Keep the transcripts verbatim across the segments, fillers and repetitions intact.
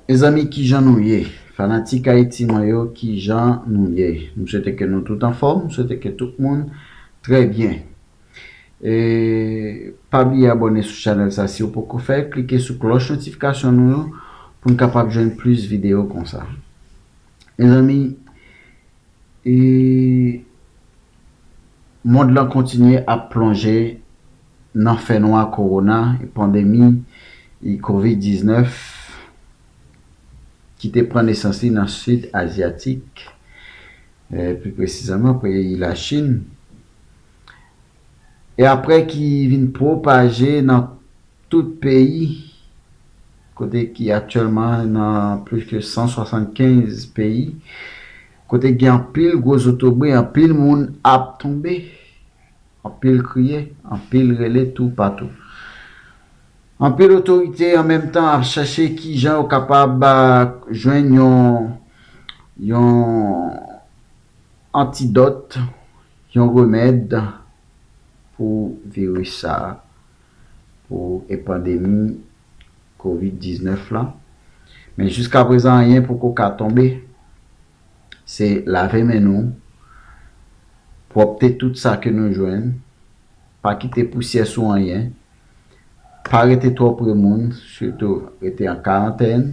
Mezanmi, kijan nou ye? Fanatik Ayiti mwen yo, kijan nou ye? M swete ke nou tout anfòm, m swete ke tout moun trè byen. E pa bliye abòne sou chanèl sa si w poko fè, klike sou klòch notifikasyon nou yo pou n kapab jwenn plis videyo konsa. Mezanmi, e mond lan kontinye ap plonje nan fènwa kowona, pandemi kovid diznèf ki te pran nesans li nan sid azyatik, e, pli presizeman peyi Lachin, e apre ki vin pwopaje nan tout peyi, kote ki aktyèlman nan plis ke san swasannkenz peyi, kote gen anpil gwo zotobre, anpil moun ap tonbe, anpil kriye, anpil rele toupatou. Anpil otorite an menm tan ap chache kijan yo kapab, a, jwenn yon, yon antidòt, yon remèd pou viris sa a, pou e pandemi kovid diznèf la. Men jiska prezan, anyen poko ka tonbe. Se lave men nou, pwòpte tout sa ke nou jwenn, pa kite pousyè sou anyen, pa rete twò pre moun, sitou rete an karantèn.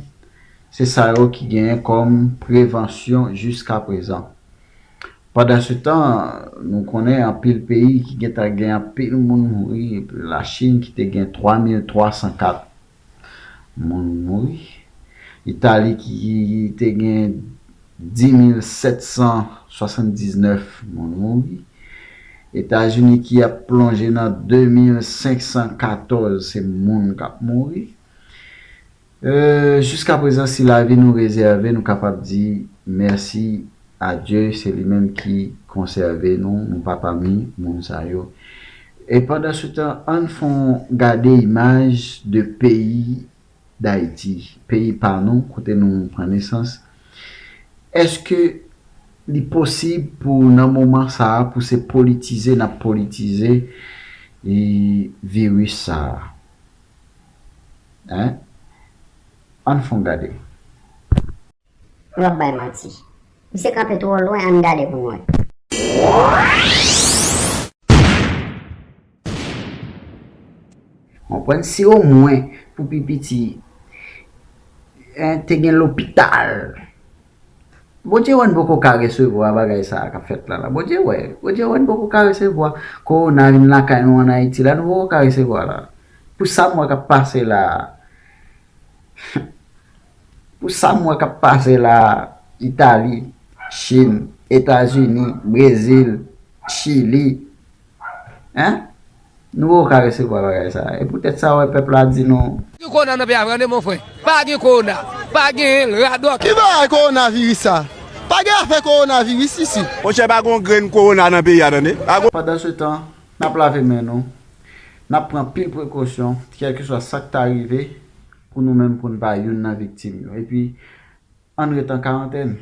Se sa yo ki genyen kòm prevansyon jiska prezan. Pandansetan, nou konnen anpil peyi ki gentan gen anpil moun mouri, Lachin ki te gen twa mil twa san kat moun mouri, Itali ki te gen dis mil sèt san swasanndiznèf moun mouri, Etazini ki ap plonje nan de mil senk san katòz se moun k ap mouri. E, jiska prezan, si lavi nou rezève, nou kapab di mèsi a Dye, se li menm ki konsève nou, nou pa pami moun sa yo. E pandansetan, ann fè yon gade imaj de peyi Dayiti, peyi pa nou, kote nou pran nesans. Èske li posib pou nan moman sa a, pou se politize n ap politize, e, viris sa a? Hein? Ann fè yon gade. W ap bay manti. Misye kanpe twò lwen, ann gade pou n wè. Konprann, si omwen pou pi piti, en, te gen lopital. Bondye wè n poko ka resevwa bagay sa a k ap fèt la la. Bondye wè, Bondye wè n poko ka resevwa. Kowona vin lakay nou ann Ayiti la, nou poko ka resevwa la. Pou sa m wè k ap pase la a, pou sa m wè k ap pase la a, Itali, Chin, Etazini, Brezil, Chili, en, nou poko ka resevwa bagay sa a. E poutèt sa, w wè pèp la di nou. Gen kowona nan peyi a vre, tande, mon frè. Pa gen kowona. Pa gen radòt. Ki bagay kowonaviris sa? Pa gen afè kowonaviris isi. Monchè, pa gon grenn kowona nan peyi a, tande. Pa gon... Pandansetan, n ap lave men nou. N ap pran pil prekosyon, kèlkeswa sa k ta rive, pou nou menm, pou n pa youn nan viktim yo. Epi, ann ret an karantèn.